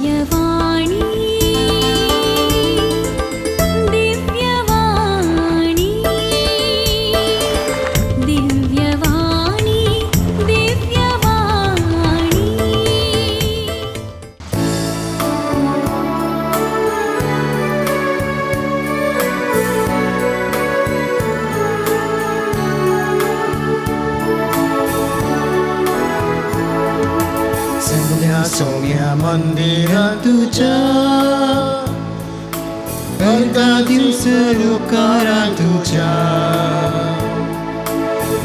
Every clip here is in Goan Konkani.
दिव्यवाणी दिव्यवाणी दिव्यवाणी दिव्यवाणी। सोम्या सोम्या मंदिरा तुझ्या करता दिवस उपकारा तुझ्या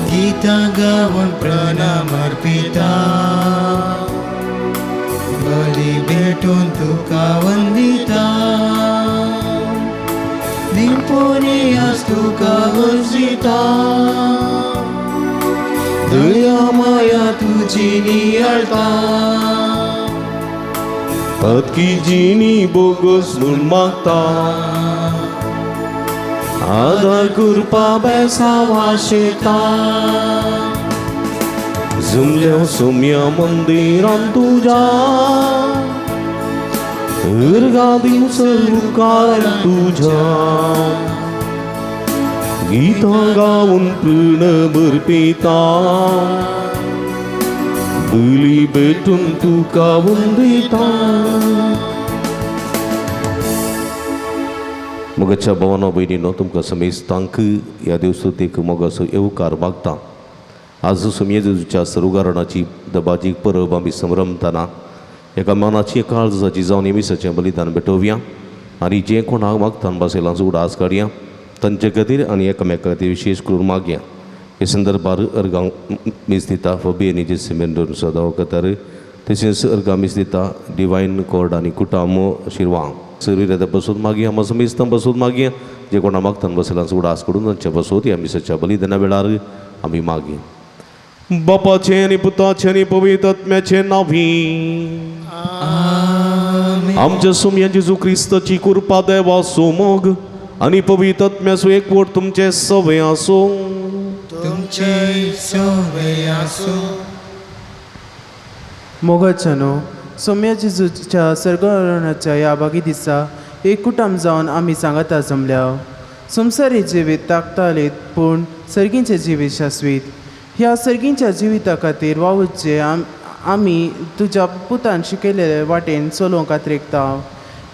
गीता गावन प्रणाम अर्पिता बली भेटून तुका वंदिता निपोनियास तुका वंदिता दया माया तुझी नियाळता पदकी जिणी बोगस म्हूण मागता आदार कृपा बेसा वाशेता जुमल्या सोम्या मंदिरान तुज्या उर्गा दिवस उपकार तुज्या गीतां गावन पूर्ण बरपिता बली भेटून तुका वंदिता। मोगाच्या भावानो भयणीनो, तुमकां समेस्तांक ह्या देवस्तुतीक मोगाचो येवकार मागता। आज सोमये जेजूच्या सरुगारणाची दबाजीक परब आमी संभ्रमतना एका मनाची काळजाची जावन हे मिसाचें बलिदान भेटोवया आनी जें कोणाक मागतान बसयलां उडास काडया तांचे खातीर आनी एकामेका खातीर विशेश करून मागया। हे संदर्भार अर्गां मीस दिता फबी आनी जेसी मेंडोन सदां वखतार, तशेंच अर्गां मीस दिता डिवायन कॉर्ड आनी कुटामो शिरवां सरी बसून मागया आमचो मिस्तां बसून मागया जे कोणा मागतान बसयलां उडास करून तांचे बसून ह्या मिसाच्या बलिदाना वेळार आमी मागया। बापाचें आनी पुताचें आनी पवित्र आत्म्याचें नांवी आमच्या सोमया जेजू क्रिस्ताची कृपा देवाचो मोग आनी पवित्र आत्म्याचो एकवट तुमचें सवे आसूं। तुमचे सवे आसूं। मोगाच्यानो, सोम्या जेजूच्या सर्गारोहणाच्या ह्या भागी दिसा एककुटाम जावन आमी सांगाता जमल्या। संवसारी जिवीत ताकतालीत पूण सर्गींचें जिवीत शाश्वीत। ह्या सर्गींच्या जिविता खातीर वावुरचें आमी तुज्या पुतान शिकयलेले वाटेन चलोवंक आत्रेकता।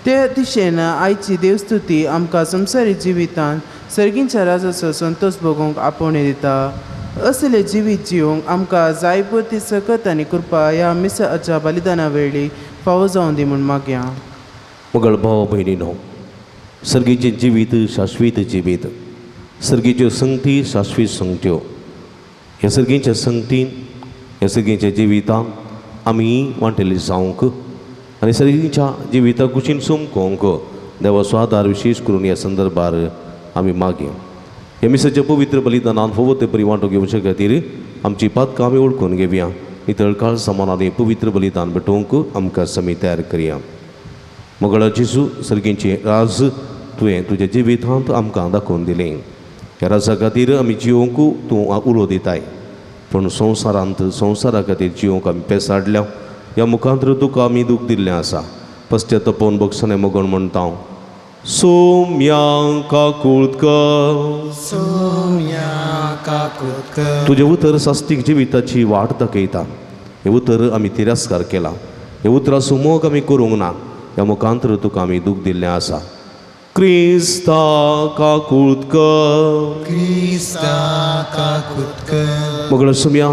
ते दिशेन आयची देवस्तुती आमकां संवसारी जिवितान सर्गींच्या राजाचो संतोश भोगूंक आपोवणें दिता। असलें जिवीत जिवंक आमकां जाय पुरती सकत आनी कृपा ह्या मिसाच्या बलिदाना वेळी फावो जावन दी म्हूण मागया। मगळ भाव भयणीनो, सर्गीचें जिवीत शाश्वीत जिवीत, सर्गीच्यो संगती शाश्वीत संगत्यो। ह्या सर्गीच्या संगतीन ह्या सर्गीच्या जिवितान आमी वांटेली जावंक आनी सर्गीच्या जिविता कुशीन समकोंक देवाचो आदार विशेश करून ह्या संदर्भार आमी मागया। ह्या मिसाच्या पवित्र बलिदानान फावो ते परी वांटो घेवचे खातीर आमची पातकां आमी वळखून घेवया। नितळ काळ समानान पवित्र बलिदान भेटोवंक आमकां समी तयार करया। मोगळा जेजू, सर्गींचें राज तुवें तुज्या जिवितांत आमकां दाखोवन दिलें। ह्या राजा खातीर आमी जिवंक तूं उलो दिताय, पूण संवसारांत संवसारा खातीर जिवंक आमी पेसाडल्या। ह्या मुखांतर तुका आमी दूख दिल्लें आसा। पश्चातापोवन भोगसणें मोगण म्हणटा सोम्या काकूळत कर, सोम्या काकूळत कर। तुजें उतर सास्तीक जिविताची वाट दाखयता। हें उतर आमी तिरस्कार केला, हें उतराचो मोग आमी करूंक ना। ह्या मुखांतर तुका आमी दूख दिल्लें आसा। क्रिस्ता काकूळत कर, क्रिस्ता काकूळत कर। मोगळ सोम्या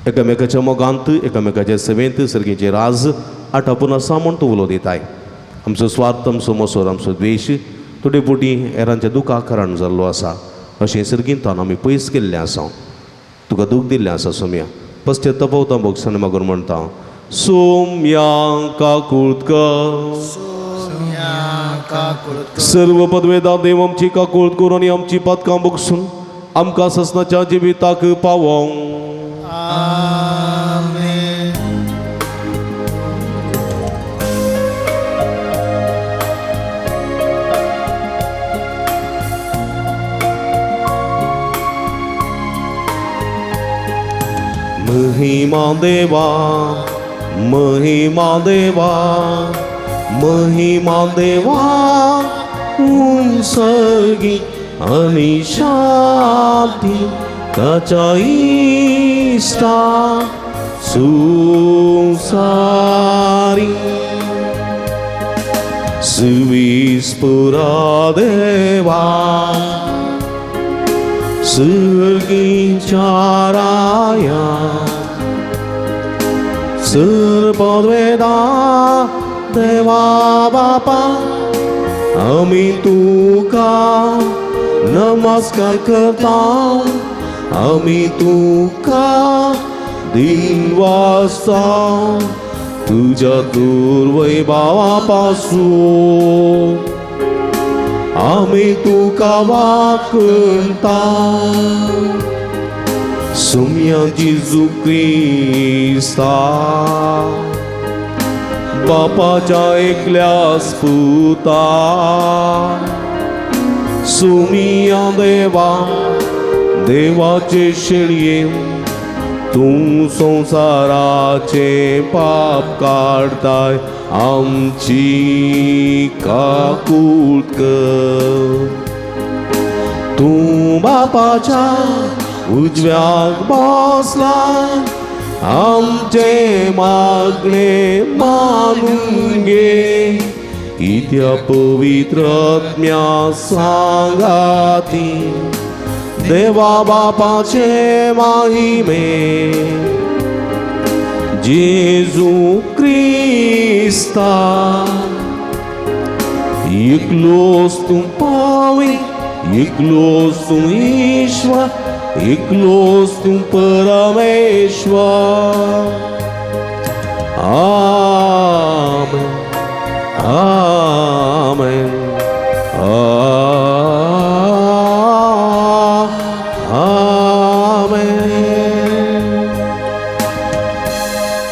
एकामेकाच्या मोगांत एकामेकाच्या सेवेंत सर्गीचें राज आटापून आसा म्हूण तूं उलो दिताय। आमचो स्वार्थ, आमचो मोसोर, आमचो द्वेश थोडे पोटी हेरांच्या दुखाक कारण जाल्लो आसा। अशें सर्गींतान आमी पयस केल्लें आसा, तुका दूख दिल्लें आसा सोम्या। पश्चातापवता भोगसण मागून म्हणटा सोम्या काकूळत कर, सोम्या काकूळत कर। सर्व पदवेदा देव आमची काकूळत करून आनी आमची पातकां भोगसून आमकां ससनाच्या जिविताक पावोवंक। आमेन। महिमा देवा, महिमा देवा महिमा देवा उंसगी आनी शांती ताच्या इश्टा संवसारी. सुवीस पुरा देवा सर्गीच्या राया सर्पद्वेदा देवा बापा आमी तुका नमस्कार करता आमी तुका दिनवासता तुज्या दुर्वैभावा पासून आमी तुका वाकणता. सुम्या जेजू क्रिस्ता बापाच्या एकल्यास पुता सुमिया देवा देवाचे शेळये तूं संवसाराचे पाप काडताय आमची काकूट कर. तूं बापाच्या उजव्याक बसला आमचे मागणे मानून घे कित्या पवित्र आत्म्या सांगाती देवा बापाचे माहिमे जेजू क्रिस्ता एकलोच तूं पावी एकलोच तूं ईश्वर एकलोच तूं परमेश्वर. आमेन आमेन आमेन.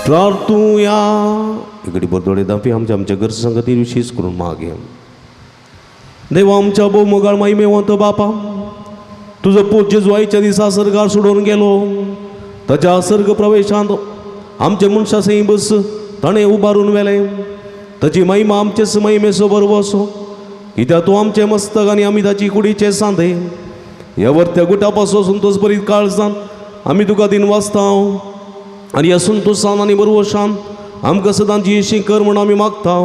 प्रार्थुया. इकडे बरदोडे दापी आमच्या आमच्या गरज संगती विशेष करून मागे. देवा आमच्या भोव मोगाळ महिमेवंत बापा तुजो पूत जेजू आयच्या दिसा सर्गार सोडून गेलो ताच्या सर्ग प्रवेशांत आमचे मनशा सैबस ताणें उबारून व्हेलें. ताची महिमा आमचे महिमेचो बरोबर कित्याक तूं आमचें मस्तक आनी आमी ताची कुडीचे सांदे. ह्या वर्त्या गुटा पासून संतोष बरी काळजान आमी तुका दिन वाचता आनी ह्या संतोशान आनी बरवशान आमकां सदांच जियेशी कर म्हूण आमी मागता.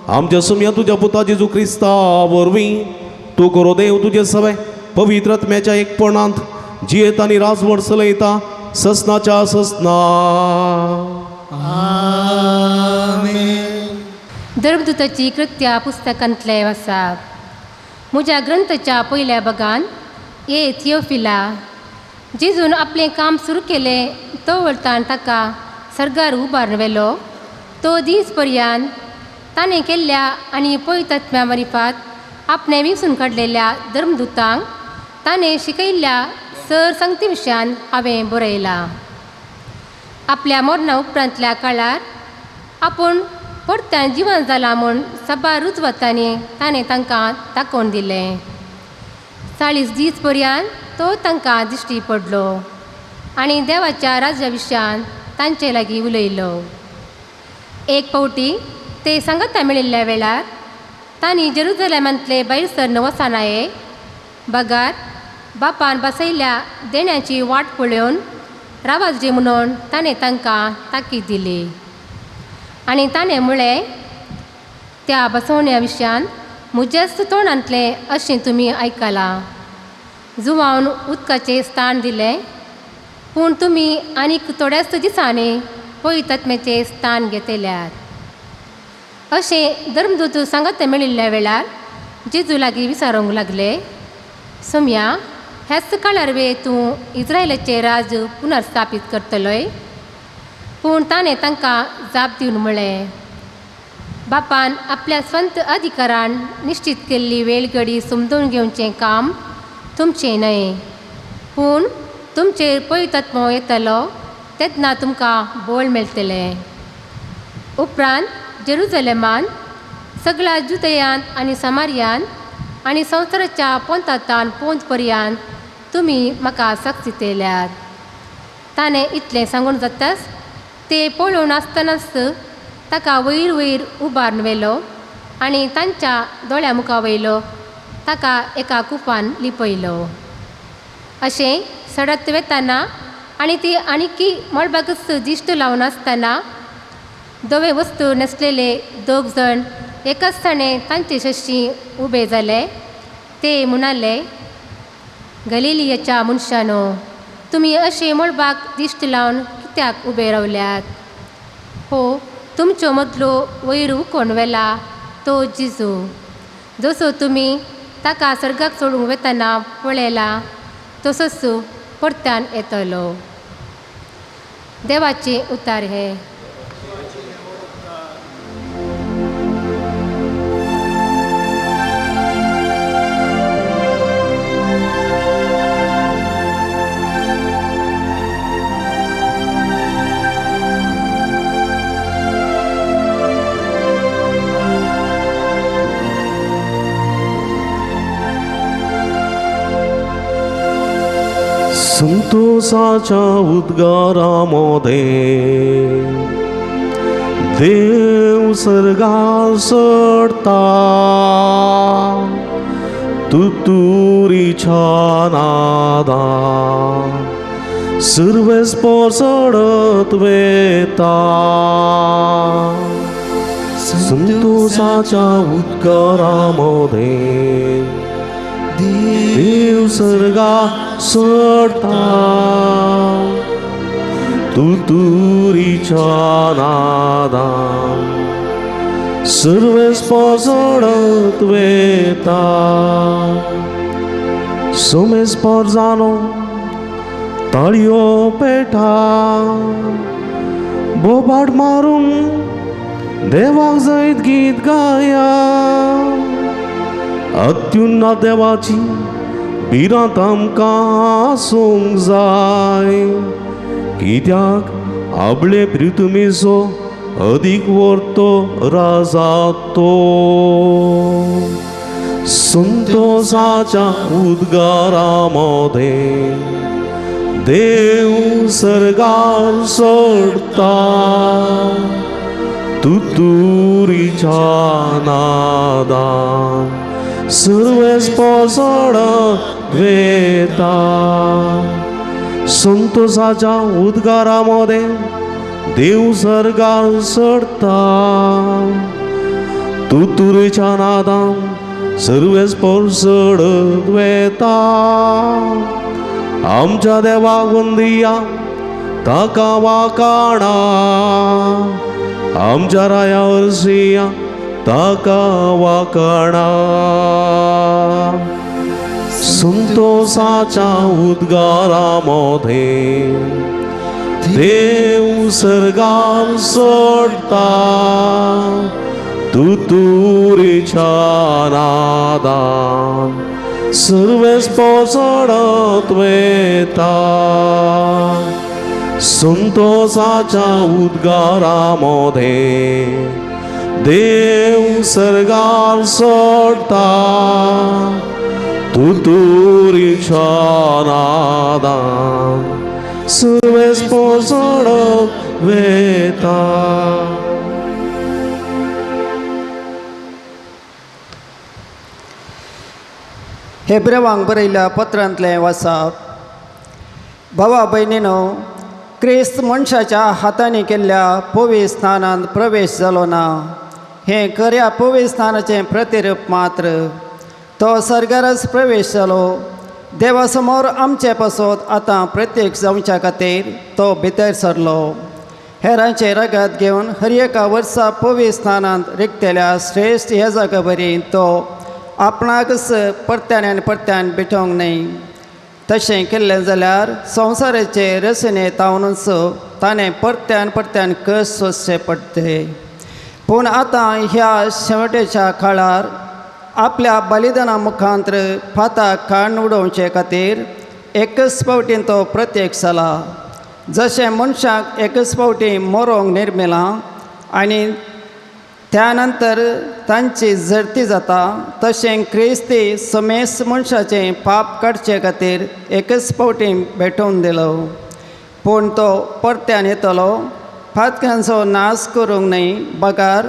आमच्या सुमया तुज्या पुता जेजू क्रिस्ता वरवीं तूं करो देव तुजें सवे पवित्र आत्म्याच्या एकपणांत जियेत आनी राजवट चलयता ससनाच्या ससना. आमेन. धर्मदूताची कृत्या पुस्तकांतले आसा. म्हज्या ग्रंथाच्या पयल्या भागान ए थियोफिला जेजून आपलें काम सुरू केलें तो वळतान ताका सर्गार उबारून व्हेलो तो दीस पर्यंत ताणें केल्ल्या आनी पवित्र आत्म्या मारिफात आपणें विसून काडलेल्या धर्मदूतांक ताणें शिकयल्ल्या सर संगती विशयान हांवें बरयलां. आपल्या मरणा उपरांतल्या काळार आपूण परत्यान जिवन जालां म्हूण साबार रुजवातांनी ताणें तांकां दाखोवन दिलें. 40 दीस पर्यंत तो तांकां दिश्टी पडलो आनी देवाच्या राज्या विशयान तांचे लागीं उलयलो. एक फावटी ते सांगाता मेळिल्ल्या वेळार तांणी जेरुजलेमांतले भायर सरन वचनाये बगार बापान बसयल्ल्या देण्याची वाट पळोवन रावाजी म्हणून ताणें तांकां ताकीद दिली आनी ताणें म्हळें त्या बसवण्या विशयान म्हज्याच तोंडांतलें अशें तुमी आयकलां. जुवान उदकाचें स्थान दिलें पूण तुमी आनीक थोड्याच दिसांनी पवित्र आत्म्याचें स्थान घेतल्यात. अशें धर्मदूत सांगात मेळिल्ल्या वेळार जेजू लागीं विचारूंक लागले, सोम्या ह्याच काळार वे तूं इस्रायलाचें राज पुनर्स्थापीत करतलोय? पूण ताणें तांकां जाप दिवन म्हळें, बापान आपल्या स्वंत अधिकारान निश्चीत केल्ली वेळ घडी समजून घेवचें काम तुमचें न्हय, पूण तुमचेर पवित्र आत्मो येतलो तेन्ना तुमकां बळ मेळटलें. उपरांत जेरुजलेमान सगळ्या जुदयांत आनी समार्यांत आनी संवसाराच्या पोंतांतान पोंत पर्यंत तुमी म्हाका साक्ष दितल्यात. ताणें इतलें सांगून जाताच ते पळोवन आसतनाच ताका वयर वयर उबारून व्हेलो आनी तांच्या दोळ्या मुखा वयलो ताका एका कुपान लिपयलो. अशें सडत वेताना आनी ती आनीकी मळबाकच दिश्ट लावन आसतना धवे वस्तू न्हेसलेले दोग जाण एकाच ताणें तांचे शशी उबे जाले. ते म्हणाले, गलिलियाच्या मनशानो, तुमी अशें मळबाक दिश्ट लावन कित्याक उबे रावल्यात? हो तुमच्यो मदलो वयर उकोण वेला तो जेजू, जसो तुमी ताका सर्गाक सोडूंक वेतना पळयला तसोच परत्यान येतलो. देवाचें उतार हें. संतोषाच्या उद्गारामध्ये देव सर्गार चडता, तुतुरीच्या नादान सुरवेस्पर चडत वेता. संतोषाच्या उद्गारामध्ये देव सर्गार चडता, तुतुरीच्या नादान सुरवेस्पर चडत वेता. सोमेस्पर जालो ताळयो पेटा, बोबाट मारून देवाक जैत गीत गाया. अत्युन्नत देवाची भिरांत आमकां आसूंक जाय, कित्याक आपले प्रितुमीचो अदीक वर्तो राजा तो. संतोषाच्या उद्गारामध्ये देव सर्गार चडता, तुतुरीच्या नादान सुरवेस्पर चडत वेता. संतोषाच्या उद्गारामध्ये देव सर्गार चडता, तुतुरीच्या नादान सुरवेस्पर चडत वेता. आमच्या देवाक वंदिया, ताका वाकाणा, आमच्या राया हरसिया, ताका वाकाणा. संतोषाच्या उद्गारामध्ये देव सर्गार चडता, तुतुरीच्या नादान सुरवेस्पर चडत वेता. संतोषाच्या उद्गारामध्ये देव सर्गार चडता, तुतुरीच्या नादान सुरवेस्पर चडत वेता. हेब्रेवांक बरयल्ल्या पत्रांतलें वाचप. भावा भयणीनो, क्रिस्त मनशाच्या हातांनी केल्ल्या पवित्र स्थानांत प्रवेश जालो ना, हें खऱ्या पवित्र स्थानाचें प्रतिरूप मात्र. तो सर्गारच प्रवेश जालो, देवा समोर आमचे पासत आतां प्रत्यक्ष जावच्या खातीर तो भितर सरलो. हेरांचें रगत घेवन हर एका वर्सा पवित्र स्थानांत रिगतल्या श्रेश्ठ ह्या जागा बरी तो आपणाकच परत्यान आनी परत्यान भेटोवंक न्हय. तशें केल्लें जाल्यार संवसाराचे रचने तावनूच ताणें परत्यान परत्यान कश्ट सोंसचे पडटे. पूण आतां ह्या शेवटेच्या काळार आपल्या बलिदाना मुखांतर फाताक काण उडोवचे खातीर एकच फावटीन तो प्रत्यक्ष जाला. जशें मनशाक एकच फावटी मरोंक निर्मिलां आनी त्या नंतर तांची झडती जाता, तशें क्रिस्ती समेस्त मनशाचें पाप काडचे खातीर एकच फावटी भेटोवन दिलो. पूण तो परत्यान येतलो पातक्यांचो नाश करूंक न्हय बगार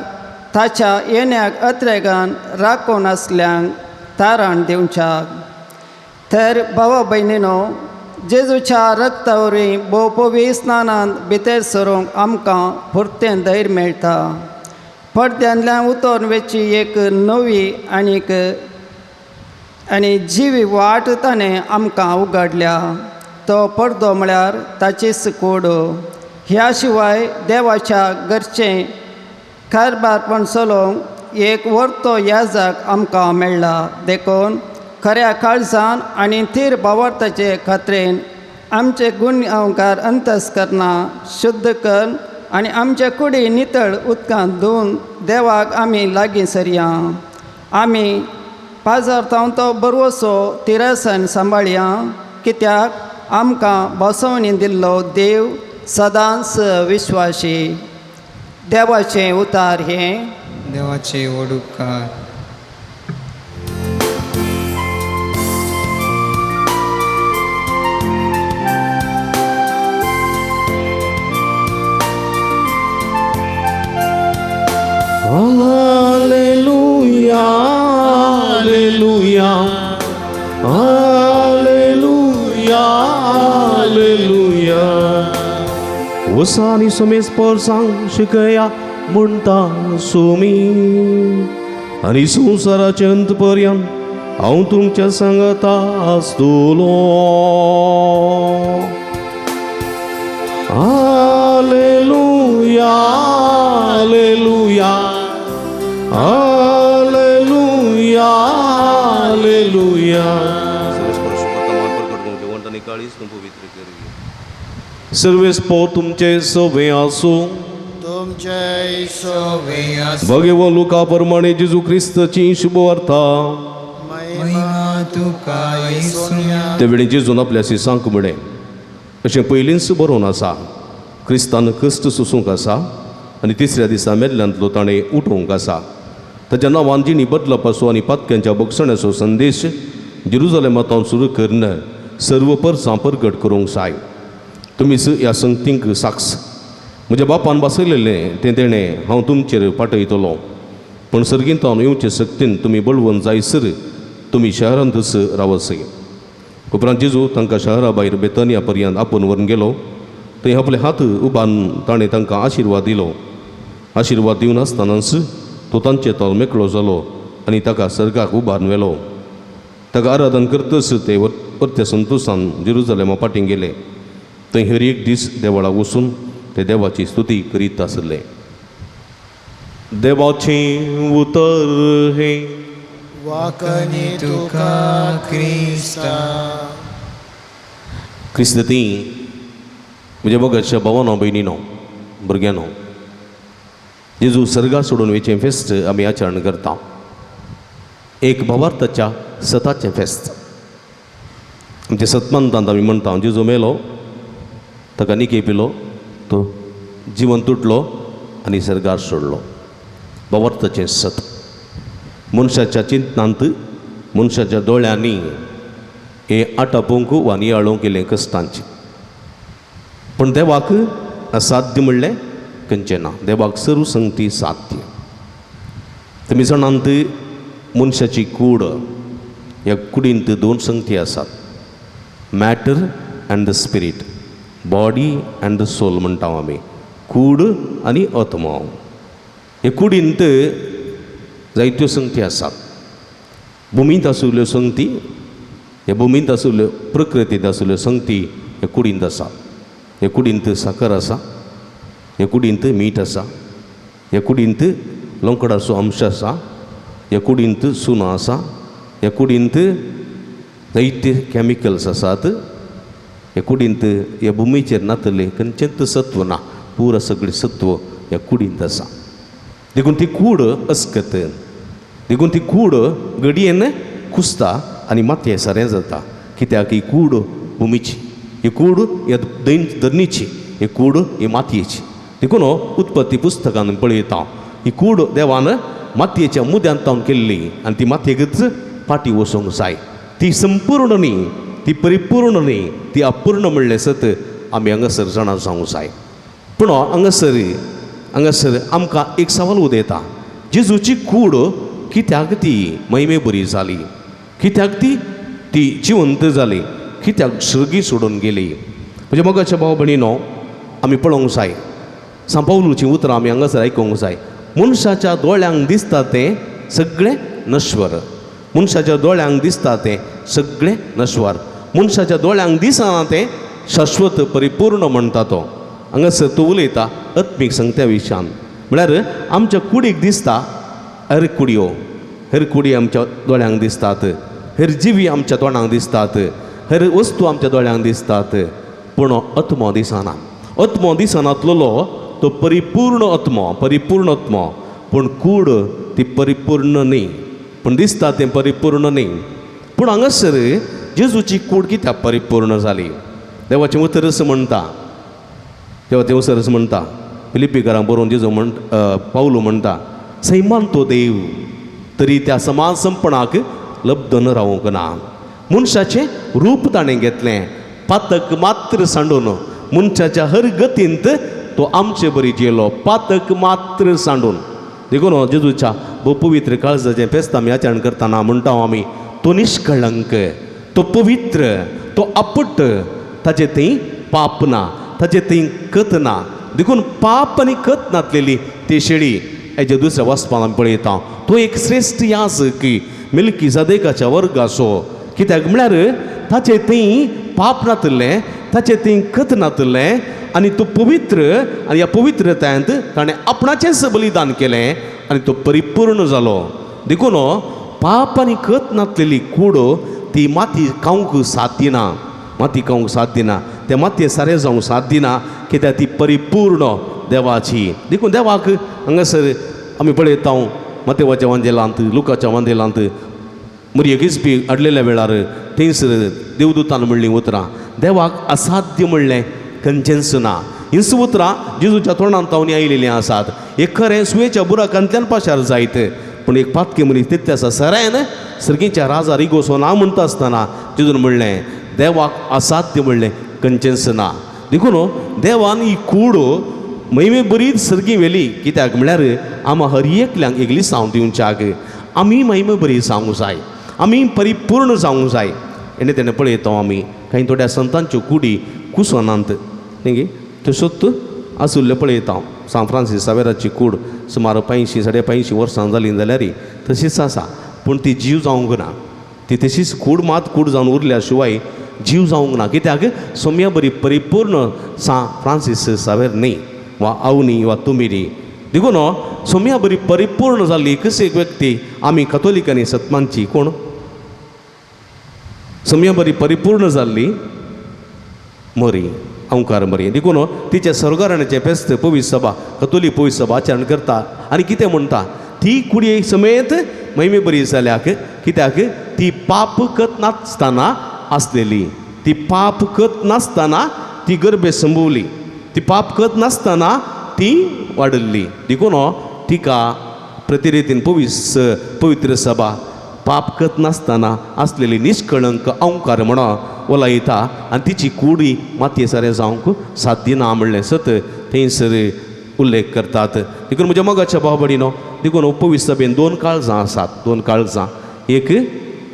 ताच्या येण्याक अत्रेगान राखून आसल्यांक तारण दिवच्याक. तर भावा भयणीनो, जेजूच्या रक्ता वरवीं भोव पवित्र स्नानांत भितर सरूंक आमकां पुरतें धैर्य मेळटा. पडद्यांतल्यान उतोवन वेची एक नवी आनीक आनी जिवी वाट ताणें आमकां उगडल्या. तो पडदो म्हळ्यार ताचीच कूड. ह्या शिवाय देवाच्या घरचें कारभारपण चलोवंक एक वर्तो याजक आमकां मेळ्ळा. देखून खऱ्या काळजान आनी थीर भावार्थाचे खात्रेन आमचे गुन्यांवकार अंतस्करणां शुद्ध कर आनी आमचे कुडी नितळ उदकांत धुवन देवाक आमी लागीं सरया. आमी पाजारतांव तो बरवसो तिरसन सांबाळया, कित्याक आमकां बसवणी दिल्लो देव सदांच विश्वासी. देवाचें उतार हें. देवाचे व्हड उपकार. Alleluia, Alleluia, Alleluia, Alleluia. वसानी सुमेस पोरसांक शिकया म्हणटा सुमी आनी संवसाराचे अंत पर्यंत हांव तुमच्या सांगता आसतलो. Alleluia, Alleluia, Alleluia, Alleluia. Sarves पो तुमचे सवे आसूं. तुमचे सवे आसूं. भगवो लुका प्रमाणे जेजू क्रिस्ताची शुभवार्ता. महिमा तुका येसुया. ते वेळी जेजून आपल्या शिसांक म्हळें, अशें पयलींच बरोवन आसा, क्रिस्तान कश्ट सोसूंक आसा आनी तिसऱ्या दिसा मेल्ल्यांतलो ताणें उठोवंक आसा. ताच्या नांवान जिणी बदलपाचो आनी पातक्यांच्या भोगसण्याचो संदेश जेरुजलेमांत सुरू करून सर्व परसां परगट करूंक जाय. तुमीच ह्या संगतींक साक्ष. म्हज्या बापान बसयलेलें तें तेणें हांव तुमचेर पाठयतलो, पूण सर्गींतावन येवचे सक्तीन तुमी बळवंत जायसर तुमी शहरांतच रावसय. उपरांत जेजू तांकां शहरा भायर बेतनिया पर्यंत आपोवन व्हरून गेलो. थंय आपले हात उबारून ताणें तांकां आशिर्वाद दिलो. आशिर्वाद दिवन आसतनाच तो तांचे तोल मेकळो जालो आनी ताका सर्गाक उबारून व्हेलो. ताका आराधन करतच ते परत्या संतोशान जेरुजलेमा फाटीं गेले. थंय हर एक दीस देवळाक वचून ते देवाची स्तुती करीत आसले. देवाचें उतर हें. वाकनी तुका क्रिस्ता. क्रिस्त ती म्हज्या मोगाच्या भावानो भयणीनो भुरग्यांनो, जेजू सर्गा सोडून वयचें फेस्त आमी आचरण करता. एक भावार्थाच्या सताचें फेस्त. आमच्या सतमंतांत आमी म्हणटा, जेजू मेलो, ताका निके पिलो, तो जिवन तुटलो आनी सर्गार सोडलो. भावार्थाचें सत मनशाच्या चिंतनांत, मनशाच्या दोळ्यांनी हें आटापूंक वा नियाळूंक केलें कश्टांचें. पूण देवाक असाध्य म्हणलें खंयचें ना. देवाक सर्व संगती साध्य. तुमी जाणांत, मनशाची कूड, ह्या कुडींत दोन संगती आसात, matter and the spirit, body and the soul म्हणटा आमी, कूड आनी आत्मो. हे कुडींत जायत्यो संगती आसात. भुमींत आशिल्ल्यो संगती, हे भुमींत आशिल्ल्यो प्रकृतींत आशिल्ल्यो संगती हे कुडींत आसा. हे कुडींत साकर आसा, हे कुडींत मीठ आसा, हे कुडींत लोंकडाचो अंश आसा, हे कुडींत सुना आसा, हे कुडींत जायते कॅमिकल्स आसात. हे कुडींत ह्या भुमीचेर नातलें खंयचेंच सत्व ना, पुरा सगळें सत्व ह्या कुडींत आसा. देखून ती कूड अस्कत, देखून ती कूड घडयेन कुसता आनी मातये सारें जाता. कित्याक ही कूड भुमीची, ही कूड ह्या धरणीची, ही कूड ही मातयेची. देखून उत्पत्ती पुस्तकान पळयता, ही कूड देवान मातयेच्या मुद्यांत तावन केल्ली आनी ती मातयेकच फाटीं वचूंक जाय. ती संपूर्ण न्ही, ती परिपूर्ण न्ही, ती अपूर्ण म्हणलें सत आमी हांगासर जाणा जावंक जाय. पूण हांगासर हांगासर आमकां एक सवाल उदयता, जेजूची कूड कित्याक ती महिमे बरी जाली, कित्याक ती ती जिवंत जाली, कित्याक सर्गी सोडून गेली? म्हणजे मोगाच्या भाव भयणीनो, आमी पळोवंक जाय सांत पावलूचीं उतरां आमी हांगासर आयकूंक जाय. मनशाच्या दोळ्यांक दिसता तें सगळें नश्वर, मनशाच्या दोळ्यांक दिसता तें सगळें नश्वर, मनशाच्या दोळ्यांक दिसना तें शाश्वत परिपूर्ण म्हणटा तो. हांगासर तो उलयता आत्मीक संगत्या विशयान. म्हळ्यार आमच्या कुडीक दिसता हर कुडयो, हर कुडी आमच्या दोळ्यांक दिसतात, हर जिवी आमच्या तोंडाक दिसतात, हर वस्तू आमच्या दोळ्यांक दिसतात, पूण आत्मो दिसना. आत्मो दिसनातलेलो तो परिपूर्ण आत्मो, परिपूर्ण आत्मो, पूण कूड ती परिपूर्ण न्ही, पूण दिसता तें परिपूर्ण न्ही. पूण हांगासर जेजूची कूड कित्याक परिपूर्ण जाली? देवाचें उतर अशें म्हणटा, देवाचें उतर अशें म्हणटा, फिलिप्पीकारांक बरोवन जेजू म्हण पावलू म्हणटा, सैमान तो देव तरी त्या समाज संपणाक लब्धन रावूंक ना. मनशाचें रूप ताणें घेतलें, पातक मात्र सांडून मनशाच्या हर गतींत तो आमचे बरी जेलो, पातक मात्र सांडून. देखून जेजूच्या भोव पवित्र काळजाचें फेस्त आमी आचरण करतना म्हणटा आमी, तो निष्कळंक, तो पवित्र, तो आपट, ताचे थंय पाप ना, ताचे थंय कत ना. देखून पाप आनी कत नातलेली ती शेळी हेजे दुसऱ्या वाचपान आमी पळयता. तो एक श्रेश्ठ याजक मिल्की जादेकाच्या वर्गाचो, कित्याक म्हळ्यार ताचे थंय पाप नातलें, ताचे थंय कत नातलें आनी तो पवित्र, आनी ह्या पवित्रतायेंत ताणें आपणाचेंच बलिदान केलें आनी तो परिपूर्ण जालो. देखून पाप आनी कत नातलेली कूड ती माती खावंक साथ दिना, माती खावंक साथ दिना, ते मातये सारें जावंक साथ दिना, कित्याक ती परिपूर्ण देवाची. देखून देवाक हांगासर आमी पळयता मातेवाच्या वांजेलांत, लुकाच्या वांजेलांत मरयेक हिस्पी हाडलेल्या वेळार थंयसर देवदूतान म्हणलीं उतरां, देवाक असाध्य म्हणलें खंयचेंच ना. हींच उतरां जेजूच्या तोंडांत तावनी आयिल्लीं आसात. एक खरें सुयेच्या बुराकांतल्यान पाशार जायत, पूण एक पातकी मनीस तितले आसा सरायन सर्गीच्या राजा रिगोसो ना म्हणटा आसतना जेजून म्हणलें देवाक असाध्य म्हणलें खंयचेंच ना. देखून देवान ही कूड महिमे बरीच सर्गी व्हेली, कित्याक म्हळ्यार आमा हर एकल्यांक एक लिसांव दिवच्याक आमी महिमे बरी जावंक जाय, आमी परिपूर्ण जावंक जाय. हेणे तेणें पळयता आमी कांय थोड्या संतांच्यो कुडी कुसनात न्ही, त्यो सोत आशिल्ल्यो पळयता. सांत फ्रांसीस सावेराची कूड सुमार 85 85.5 वर्सां जालीं जाल्यार तशीच आसा, पूण ती जीव जावंक ना, ती तशीच कूड मात कूड जावन उरल्या शिवाय जीव जावंक ना. कित्याक सोम्या बरी परिपूर्ण सांत फ्रांसीस सावेर न्ही, वा अवनी वा तुमी न्ही. देखून सोम्या बरी परिपूर्ण जाल्ली एकच एक व्यक्ती आमी कथोलिकांनी सतमानची कोण सोम्या बरी परिपूर्ण जाल्ली मरी, अंकार मरी. देखून तिच्या सर्गाराण्याचें फेस्त पवित्र सभा, कथोलीक पवित्र सभा आचरण करता आनी कितें म्हणटा, ती कुडये समेत महिमे बरी जाल्याक, कित्याक ती पाप कत नासतना आसलेली, ती पाप कत नासतना ती गर्भे संभवली, ती पाप कत नासतना ती वाडल्ली. देखून तिका प्रतिरेतीन पवित्र सभा पाप कत नासतना आसलेली निष्कळंक अंकार म्हणून वलायता आनी तिची कुडी मातये सारें जावंक साथ दिना म्हणलें सत थंयसर उल्लेख करतात. देखून म्हज्या मोगाच्या भाव भयणीनो, देखून पवित्र सभेन दोन काळजां आसात, दोन काळजां, एक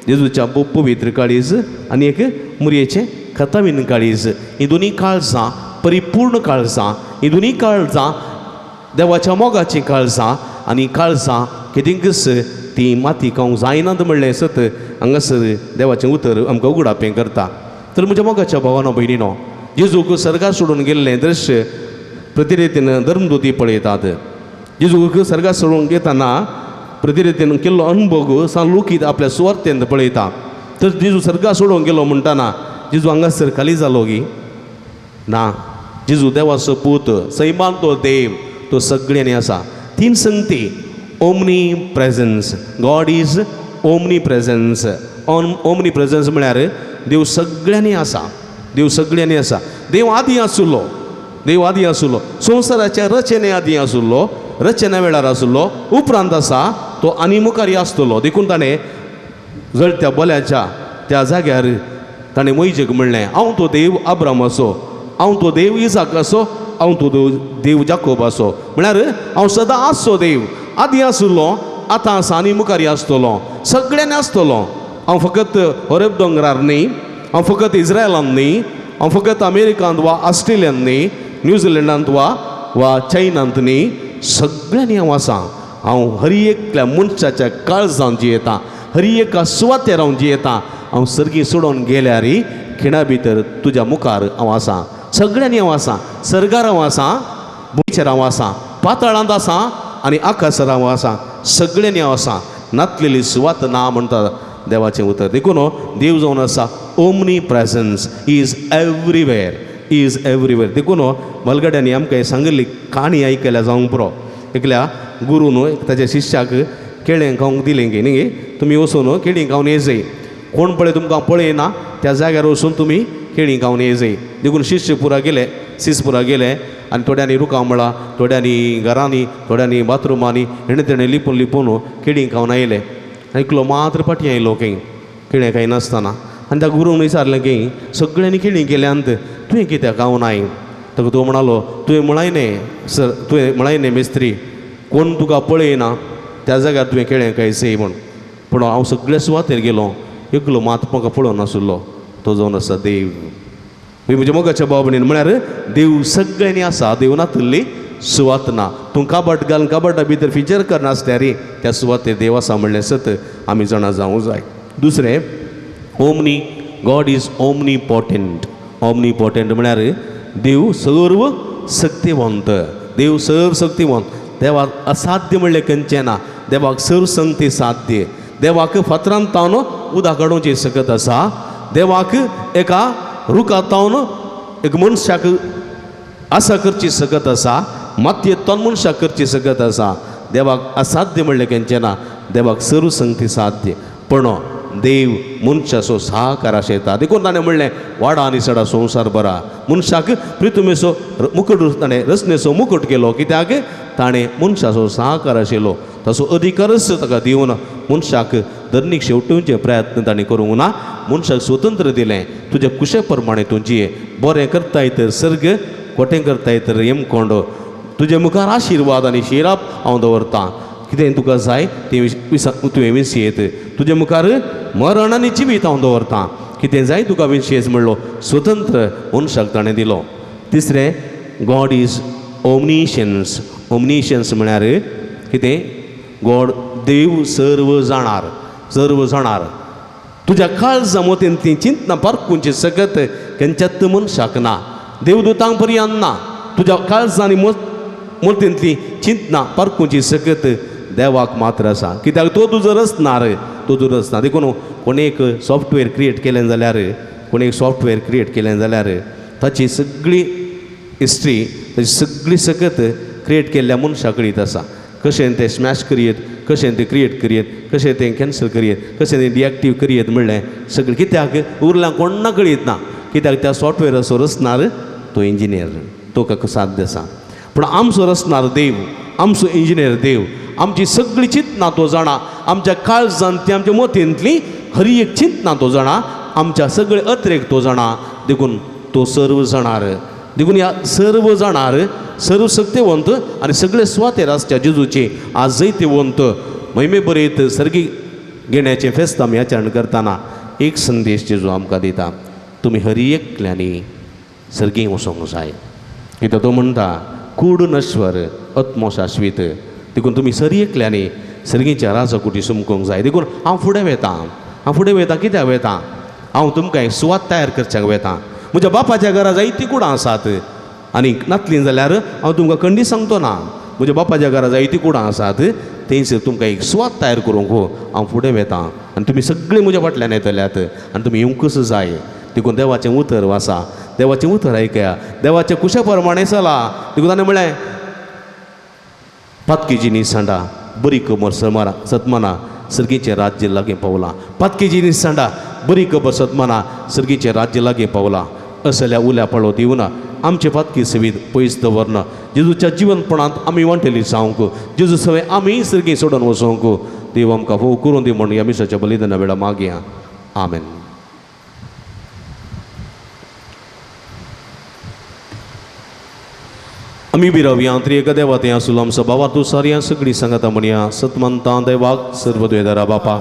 जेजूच्या पवित्र काळीज आनी एक मुरयेचें खतावीन काळीज. ही दोनी काळजां परिपूर्ण काळजां, ही दोनी काळजां देवाच्या मोगाचीं काळजां आनी काळजां कितेंकच ती माती खावंक जायनात म्हणलें सत हांगासर देवाचें उतर आमकां उगडापें करता. तर म्हज्या मोगाच्या भावानो भयणीनो, जेजूक सर्गार सोडून गेल्लें दृश्य प्रतिरेतीन धर्मदुती पळयतात. जेजूक सर्गार सोडून घेतना प्रतिरेतीन केल्लो अनुभव सान लोकीत आपल्या सुवार्थेंत पळयता. तर जेजू सर्गार सोडून गेलो म्हणटाना जेजू हांगासर खाली जालो गी ना, जेजू देवाचो पूत, सैमान तो देव, तो सगळ्यांनी आसा. तीन संगती, omnipresence, God is omnipresence. Omnipresence म्हळ्यार देव सगळ्यांनी आसा, देव सगळ्यांनी आसा. देव आदी आसुल्लो, देव आदी आसुल्लो, संवसाराच्या रचने आदी आसुल्लो, रचने वेळार आसुल्लो, उपरांत आसा तो आनी मुखार आसतलो. देखून ताणें जळत्या बोल्याच्या त्या जाग्यार ताणें मोयजेक म्हणलें, हांव तो देव अब्रामाचो, हांव तो देव इजाकाचो, हांव तूं देव जाकोबाचो. म्हळ्यार हांव सदां आसचो देव, आदीं आशिल्लो, आतां आसा आनी मुखार आसतलो, सगळ्यांनी आसतलो. हांव फकत होरेब दोंगरार न्ही, हांव फकत इस्रायलान न्ही, हांव फकत अमेरिकांत वा ऑस्ट्रेलियांत न्ही, न्यूझिलंडांत वा वा चायनांत न्ही, सगळ्यांनी हांव आसा. हांव हर एकल्या मनशाच्या काळजान जियेता, हर एका सुवातेर हांव जियेता. हांव सर्गी सोडून गेल्यार खिणा भितर तुज्या मुखार हांव आसा. सगळ्यांनी हांव आसा, सर्गार हांव आसा, भुंयचेर हांव आसा, पाताळांत आसा आनी आकाशार हांव आसा. सगळ्यांनी हांव आसा, नातलेली सुवात ना म्हणटा देवाचें उतर. देखून देव जावन आसा omnipresence, is everywhere, is everywhere. देखून मलगड्यांनी आमकां सांगिल्ली काणी आयकल्या जावंक पुरो. एकल्या गुरून ताच्या शिश्याक केळें खावंक दिलें गे न्ही, तुमी वचून केळीं खावन येजय, कोण पळय तुमकां पळयना त्या जाग्यार वचून तुमी केळीं खावन येजय. देखून शिश्य पुरा गेले, शिस पुरा गेले आनी थोड्यांनी रुखां मळां, थोड्यांनी घरांनी, थोड्यांनी बाथरुमांनी, हेणें तेणें लिपून लिपून केळीं खावन आयले. एकलो मात्र फाटीं आयलो खंय केळें खायनासतना. आनी त्या गुरून विचारलें की सगळ्यांनी केळीं केल्यांत, तुवें कित्याक खावन I? ताका तो म्हणालो, तुवें म्हळाय न्ही सर, तुवें म्हळाय न्ही मिस्त्री, कोण तुका पळयना त्या जाग्यार तुवें केळें खायचें म्हूण. पूण हांव सगळ्या सुवातेर गेलो, एकलो मात म्हाका पळोवन नाशिल्लो, तो जावन आसा देव. म्हज्या मोगाच्या भाव भयणीन, म्हळ्यार देव सगळ्यांनी आसा, देव नातिल्ली सुवात ना. तूं काबाट घालून काबाटा भितर फिचर करनासल्यार त्या सुवातेर देव आसा म्हणलें सत आमी जाणा जावंक जाय. दुसरें, omni, God is omnipotent. Omnipotent म्हळ्यार देव सर्व शक्तिवंत, देव सर्व शक्तिवंत. देवाक असाध्य म्हणलें खंयचें ना, देवाक सर्व संगती साध्य. देवाक फातरान तावन उदक काडोवची शकत आसा, देवाक एका रुखा तावन एक मनशाक आसा करची शकत आसा, मातयेंत मनशाक करची शकत आसा. देवाक असाध्य म्हणलें खंयचें ना, देवाक सर्व संगती साध्य. पूण देव मनशाचो साकार आशेता. देखून ताणें म्हणलें, वाडा आनी सडा संवसार बरा. मनशाक प्रितुमेचो मुकट ताणें रचनेचो मुकट केलो, कित्याक ताणें मनशाचो साकार आशिल्लो, ताचो अधिकारच ताका दिवन मनशाक धर्नीक शेवटुवचे प्रयत्न ताणें करूंक ना. मनशाक स्वतंत्र दिलें, तुज्या कुशे प्रमाणे तूं जिये, बरें करताय तर सर्ग, खोटें करताय तर यमकोंड. तुजे मुखार आशिर्वाद आनी शिराप हांव दवरतां, कितें तुका जाय तें तुवें विसयेत. तुजे मुखार मरण आनी जिवीत हांव दवरतां, कितें जाय तुका विशयेत म्हणलो स्वतंत्र मनशाक ताणें दिलो. तिसरें, गॉड is ओमनिशन्स. ओमनिशन्स म्हळ्यार कितें? गॉड, देव सर्व जाणार, सर्व जाणार. तुज्या काळजा मोतीन ती चिंतना पारखुंची सकत खंयच्याच मनशाक ना, देवदूतांक पर्यंत ना. तुज्या काळजा आनी मोतींतली चिंतना पारखुंची सकत देवाक मात्र आसा, कित्याक तो तुजो रचणार, तो तुजो रचना. देखून कोणी एक सॉफ्टवेअर क्रिएट केलें जाल्यार, कोणी एक सॉफ्टवेअर क्रिएट केलें जाल्यार ताची सगळी हिस्ट्री, ताची सगळी सकत क्रिएट केल्ल्या मनशा कडेन आसा. कशें तें स्मॅश करयेत, कशें तें क्रिएट करयेत, कशें तें कॅन्सल करयेत, कशें तें डिएक्टीव करयेत म्हणलें सगळें कित्याक उरलां कोण्णा कळयत ना, कित्याक त्या सॉफ्टवेअराचो रचणार तो इंजिनियर, तो काका साध्य आसा. पूण आमचो रचणार देव, आमचो इंजिनियर देव, आमची सगळी चिंतना तो जाणा, आमच्या काळजांत ती आमच्या मतींतली हरी एक चिंतना तो जाणा, आमच्या सगळे अत्रेक तो जाणा. देखून तो सर्व जाणार. देखून ह्या सर्व जाणार, सर्व शक्तिवंत आनी सगळे सुवातेर आसच्या जेजूचे आज जैतिवंत महिमे बरयत सर्गी घेण्याचें फेस्त आमी आचरण करतना एक संदेश जेजू आमकां दिता, तुमी हरी एकल्यांनी सर्गी वचोंक जाय. कित्याक तो म्हणटा, कूड नश्वर आत्मो शाश्वीत. देखून तुमी सरी एकल्यांनी सर्गीच्या राजा कुटी सुमकूंक जाय. देखून हांव फुडें वेतां, हांव फुडें वेतां. कित्याक वेतां? हांव तुमकां एक सुवात तयार करच्याक वेतां. म्हज्या बापाच्या घरा जायतीं कुडां आसात आनी नातलीं जाल्यार हांव तुमकां खंडीत सांगतो ना. म्हज्या बापाच्या घरा जायतीं कुडां आसात, थंयसर तुमकां एक सुवात तयार करूंक हांव फुडें वेतां आनी तुमी सगळीं म्हज्या फाटल्यान येतल्यात आनी तुमी येवंकच जाय. देखून देवाचें उतर वाचा, देवाचें उतर आयकया, देवाच्या कुशा प्रमाणें चला. देखून ताणें म्हणलें, पातकेची निसांडा बरी खबर समारा सतमाना सर्गीचें राज्य लागीं पावलां. पातकेची निसांडा बरी खबर सतमाना सर्गीचें राज्य लागीं पावलां. असल्या उल्या पाळो दिवना आमचे पातकी सेवीत पयस दवरना. जेजूच्या जिवनपणांत आमी वांटेली जावंक, जेजू सवें आमी सर्गी सोडून वचोंक देव आमकां फोव करून दी म्हूण ह्या मिसाच्या बलिदाना वेळा मागया. आमेन. आमी बिरावया त्रिएका देवा थंय आसुलो आमचो बाबा तूं सारया सगळीं सांगाता म्हणया सतमंतां देवाक सर्वद्वेदारा बापा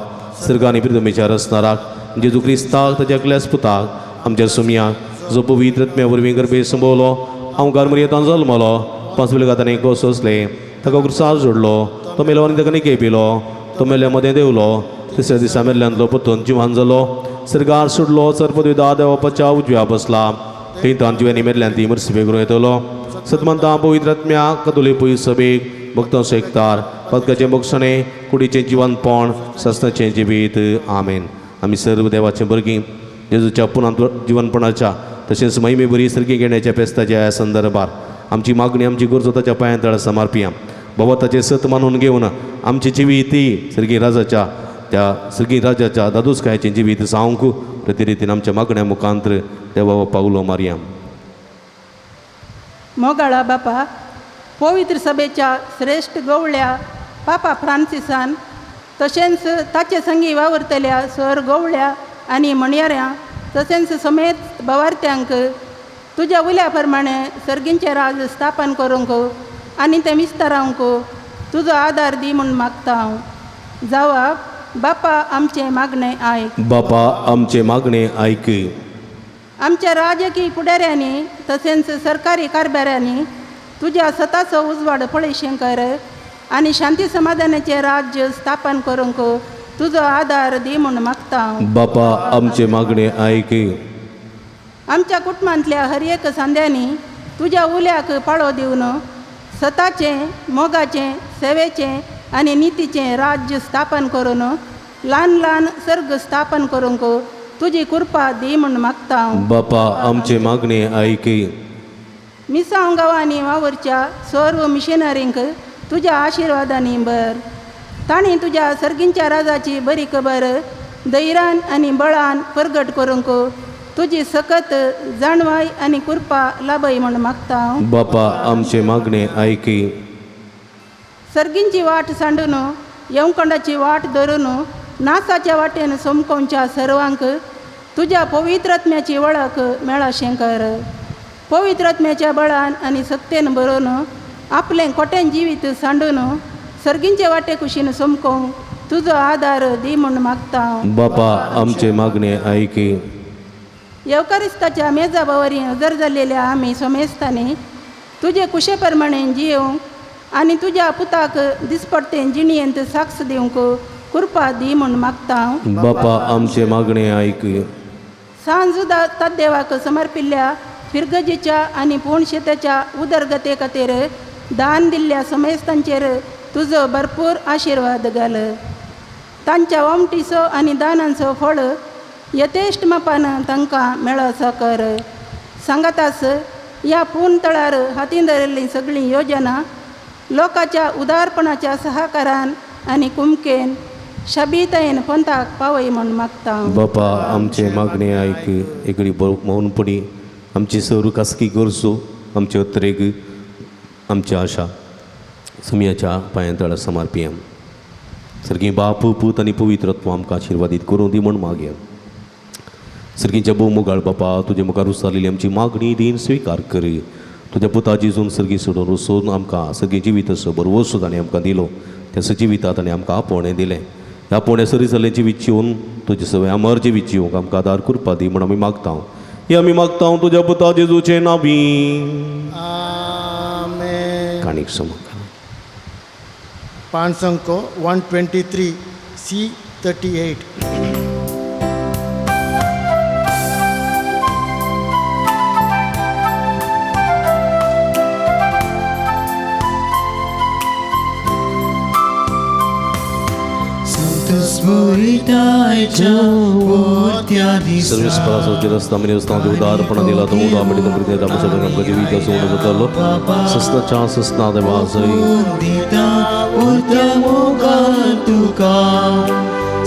सर्गानी प्रितमेच्या रसनाराक जेजू क्रिस्ताक ताच्या एकल्याच पुताक आमच्या सुमयाक जो पवित्र आत्म्या वरवीं गर्भे संभवलो हांव मरयेतान जल्मलो पांच ताणें सोंसले ताका क्रुसार जोडलो तो मेलो आनी ताका निके पिलो तो मेल्या मदें देवलो तिसऱ्या दिसा मेल्ल्यांतलो परतून जिवान जालो सर्गार सोडलो सर्वद्वेदा देवापाच्या उजव्या बसला थंय तान जिव्यांनी मेल्ल्यान ती मर्सी करून येतलो सतमंता पवित्र आत्म्या कतोली पय सभेक भक्तांचो एकतार पदकाचें बक्षणें कुडीचें जिवनपण सस्नाचें जिवीत. आमेन. आमी सर्व देवाचें भुरगीं जेजूच्या पुना जिवनपणाच्या तशेंच महिमे बरी सर्गी घेण्याच्या फेस्ताच्या ह्या संदर्भार आमची मागणी आमची गरजो ताच्या पांयां तळ समर्पिया. बाबा ताचें सत मानून घेवन आमची जिवीत ती सर्गी राजाच्या त्या सर्गी राजाच्या दादूसकायचें जिवीत जावंक प्रतिरितीन आमच्या मागण्या मुखांत्र देवा पावलो मारया. मोगाळा बापा, पवित्र सभेच्या श्रेश्ठ गवळ्या पापा फ्रांसिसान तशेंच ताचे संगी वावुरतल्या सर गवळ्या आनी म्हणयाऱ्यां तशेंच समेत बवार्त्यांक तुज्या उल्या प्रमाणे सर्गींचें राज स्थापन करूंक आनी तें विस्तारावंक तुजो आदार दी म्हूण मागता हांव. जावा बापा आमचें मागणें आयक. बापा आमचें मागणें आयक. आमच्या राजकीय फुडाऱ्यांनी तशेंच सरकारी कारभाऱ्यांनी तुज्या सताचो उजवाड पळयशें कर आनी शांती समाधानाचें राज्य स्थापन करूंक तुजो आदार दी म्हूण मागता हांव. बापा आमचें मागणें आयक. आमच्या कुटुंबांतल्या हर एक सांद्यांनी तुज्या उल्याक पाळो दिवन सताचें मोगाचें सेवेचें आनी नितीचें राज्य स्थापन करून ल्हान ल्हान सर्ग स्थापन करूंक तुजी कृपा दी म्हूण मागता हांव. बापा आमचें मागणें आयक. मिसांव गांवांनी वावुरच्या सर्व मिशनरींक तुज्या आशिर्वादांनी भर. तांणी तुज्या सर्गींच्या राजाची बरी खबर धैर्यान आनी बळान परगट करूंक तुजी सकत जाणवाय आनी कृपा लाभय म्हूण मागता हांव. बापा आमचें मागणें आयक. सर्गींची वाट सांडून यमकोंडाची वाट धरून नासाच्या वाटेन सोमकोवच्या सर्वांक तुज्या पवित्र आत्म्याची वळख मेळशें कर. पवित्र आत्म्याच्या बळान आनी सक्तेन बरोवन आपलें खोटें जिवीत सांडून सर्गींचे वाटे कुशीन सोमकोवंक तुजो आदार दी म्हूण मागता हांव. बापा आमचें मागणें आयक. येवकारिस्ताच्या मेजा बावरी हजर जाल्लेल्या आमी सोमेस्तांनी तुजे कुशे प्रमाणे जियोवंक आनी तुज्या पुताक दिसपडतें जिणयेंत साक्ष दिवंक कृपा दी म्हूण मागता हांव. बापा आमचें मागणें आयक. सांजुदा तद्देवाक समर्पिल्ल्या फिरगजीच्या आनी पूण शेताच्या उदरगते खातीर दान दिल्ल्या समेस्तांचेर तुजो भरपूर आशिर्वाद घाल. तांच्या वमटीचो आनी दानांचो फळ यथेश्ट मापान तांकां मेळचो कर. सांगातास ह्या पूर्ण तळार हातीन धरिल्ली सगळीं योजना लोकांच्या उदारपणाच्या सहकारान आनी कुमकेन शबीतायेन पंथाक पावय म्हूण मागता. बापा आमचें मागणें आयक. एकडे मौनपणी आमची सर्व खासगी गरजो आमचे उत्तरेक आमची आशा सुमयाच्या पांयां तळा समर्पिया. सारकी बाप पूत आनी पवित्रत्व आमकां आशिर्वादीत करूं दी म्हूण मागया. सर्गीच्या भोव मोगाळ बापा तुजे मुखार उसारलेली आमची मागणी दीन स्विकार कर. तुज्या पुता जेजून सर्गी सोडून वचून आमकां सर्गी जिवीत असो बरो वचून ताणें आमकां दिलो त्या सजिविता ताणें आमकां आपोवणें दिलें. ह्या आपोवण्या सरी जाल्लें जिवीत जिवन तुजे सवय अमर जिवीत जिवंक आमकां आदार करपा दी म्हूण आमी मागता. हे आमी मागता तुज्या पुता जेजूचें नांवी. आमेन. काणीक समक पांच अंक 123 C 38. सर्वेस्पराचो रस्ता मिरस्तांचे उदारपणा दिला तो उदा मिडित प्रति आमच्या जिवीत सोडून जातालो सस्नाच्या सस्ना देवाजय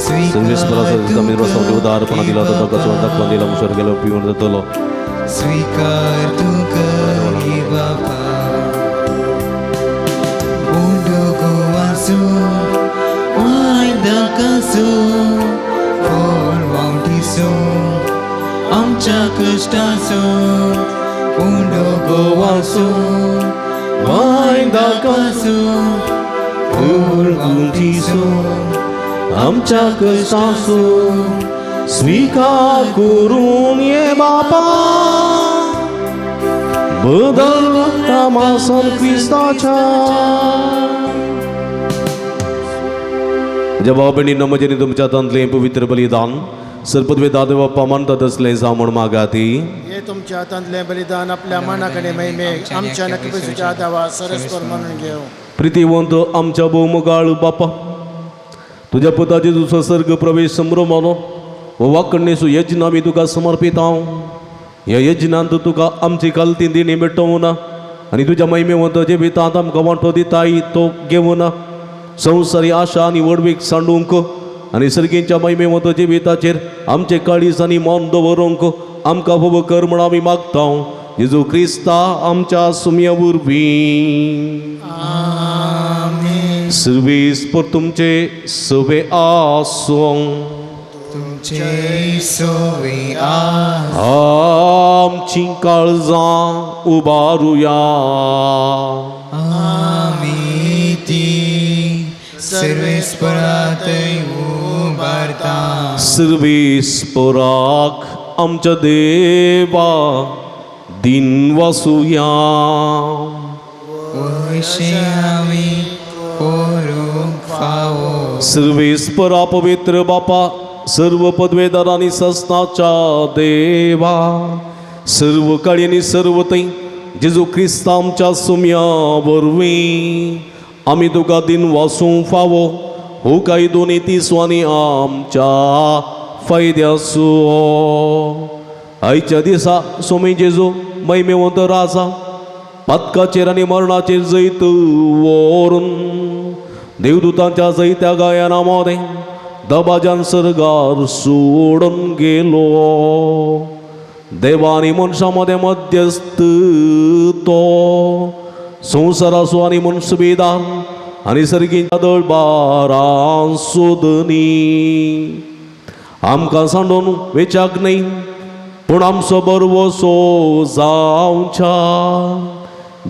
सर्वेस्पराचो रस्ता मिरस्तांचे उदारपणा दिला तो ताका सोडून दाखोवन दिला मुसर गेलो पिवन जातलो. स्वीकार तूं करी बापा उंडो गोवासो वायदाकासो फळ वावटीसो आमच्या कश्टाचो उंडो गोवासो पासून ओळगुंटीसो आमच्या कश्टांसो स्वीकार करून ये बापा बदल मासन क्रिस्ताच्या. म्हज्या भाव भयणींनो, म्हजें तुमच्या हातांतलें पवित्र बलिदान सरपदवे दादे बाप्पा मानतात तसलें जावं म्हूण मागाती. हे तुमच्या हातांतलें बलिदान आपल्या मनाकडे महिमे आमच्या नक्कीच्या दावा सरस्वर म्हणून घेऊ. प्रितीवंत आमच्या भोवमुगाळ बापा, तुज्या पुताचे तुजो सर्ग प्रवेश संभ्रमानो हो वाकडणेसो यज्ञ आमी तुका समर्पित हांव. ह्या यज्ञांत तुका आमची कालती दिणी भेटोवना आनी तुज्या महिमेवंत जिवितांत आमकां वांटो दिताय तो घेवना संवसारी आशा आनी व्हडवीक सांडूंक आनी सर्गींच्या महिमेवंत जिविताचेर आमचे काळीज आनी मन दवरूंक आमकां फोव कर म्हूण आमी मागता जेजू क्रिस्ता आमच्या सुम्या वरवीं. सर्वीस पर तुमचे सवे आसूं. तुमचे सोवे आस. आमची काळजां उबारुया. आमी ती सर्वेस्परात उबारता. सर्वेस्पराक आमच्या देवा दिन वासुया. अशें आमी करूंक फावो. सर्वेस्परा पवित्र बापा, सर्व पदवेदार आनी सस्नाच्या देवा, सर्व काळी आनी सर्व थंय जेजू क्रिस्त आमच्या सुम्या वरवीं आमी तुका दिन वासूंक फावो हो कायदो नी स्वानी आमच्या फायद्यासो. आयच्या दिसा सोमी जेजू महिमेवंत राजा पातकाचेर आनी मरणाचेर जैत व्हरून देवदूतांच्या जैत्या गायना मदें दबाज्यान सर्गार सोडून गेलो. देवा आनी मनशां मदें मध्यस्थ तो संवसाराचो आनी मनसुबेदार आनी सर्गीच्या दळबारां सोदनी आमकां सांडून वेच्याक न्हय पूण आमचो बरवसो जावच्या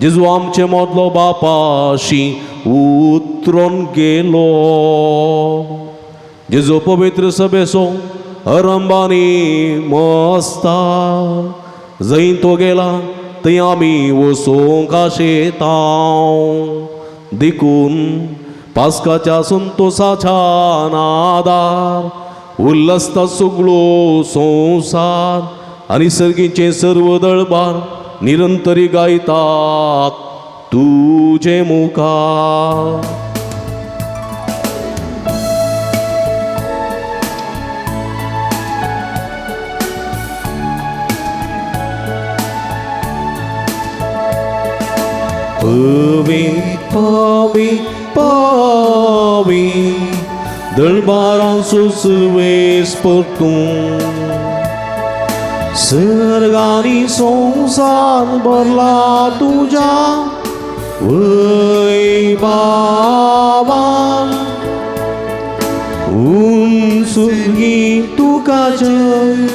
जेजू आमचे मदलो बापाशी उतरून गेलो. जेजू पवित्र सभेचो अरंबानी मस्ता जंय तो गेला थंय आमी वचूंक आशेतांव. देखून पास्काच्या संतोसाच्या नादार उल्लसता सगळो संवसार आनी सर्गीचें सर्व दळबार निरंतरी गायतात तुजे मुखार. पवी पवी पवी दळबारांचो सुर्वेस परतून सर्गानी संवसार भरला तुज्या वैभावान. उंचगी तुका जय,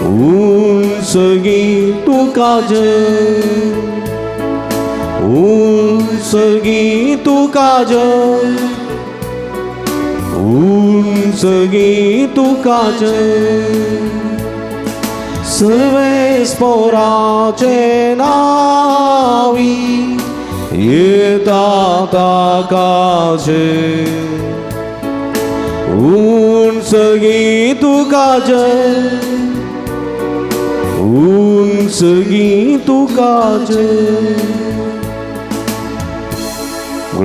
उंचगी तुका जय, उंचगी तुका जय, उंचगी तुका जय. सर्वेस्पराचे नावी येता ताका जय, उंचगी तुका जय, उंचगी तुका जय.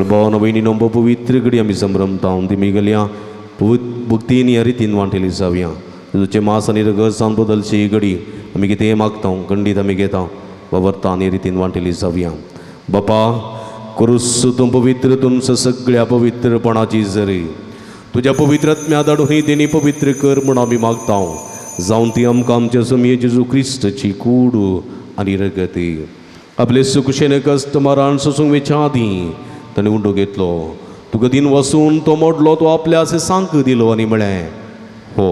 भावानो भयणीनो, पवित्र घडी आमी संभ्रमता ती गेल्या भक्तीन ह्या रितीन वांटेली जावया. तुजें मास आनी रगत जावन बदलची ही घडी आमी कितेंय मागता खंडीत आमी घेता बाबरता आनी रितीन वांटेली जावया. बापा क्रूस तूं पवित्र तुमचं सगळ्या पवित्रपणाची जरी तुज्या पवित्र आत्म्या धाडून ही देणी पवित्र कर म्हूण आमी मागता जावन ती आमकां आमच्या समीय जेजू क्रिस्ताची कूड आनी रगती. आपले सुकुशेन कश्ट मरण सोसूंक वेच्या आदीं ताणें उंडो घेतलो, तुका दिन वसून तो मोडलो, तो आपल्या अशें सांक दिलो आनी म्हळें, हो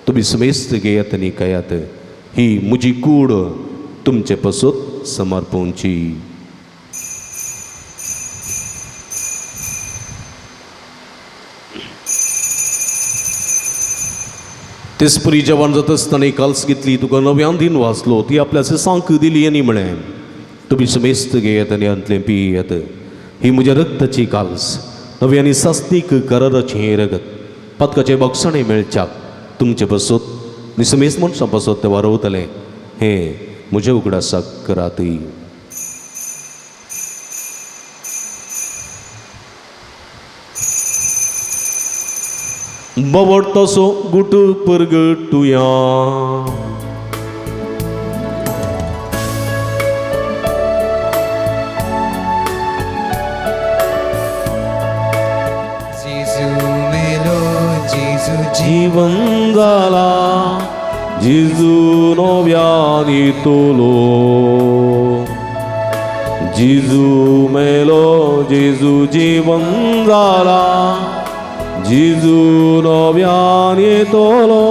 तुमी समेस्त घेयात आनी खायात, ही म्हजी कूड तुमचे पसत समर्पणची. तेसपरी जेवण जाता आसतना काल्स घेतली, तुका नव्यान दिन वाचलो, ती आपल्या सांक दिली आनी म्हळें, तुमी समेस्त घेयात आनी हांतलें पियेयात, ही म्हज्या रक्ताची काल्स, नवी आनी सास्तीक कराराचें हें रगत, पातकाचें बक्षणें मेळच्याक तुमचे पासत आनी समेस्त मनशां पासत तें वारवतलें, हें म्हज्या उगडासाक करातय. बवड तसो गुट परगटुया. जेजू मेलो जेजू जीवन जाला जेजू नव्यान येतलो, जेजू मेलो जेजू जीवन जाला जेजू नव्यान येतलो.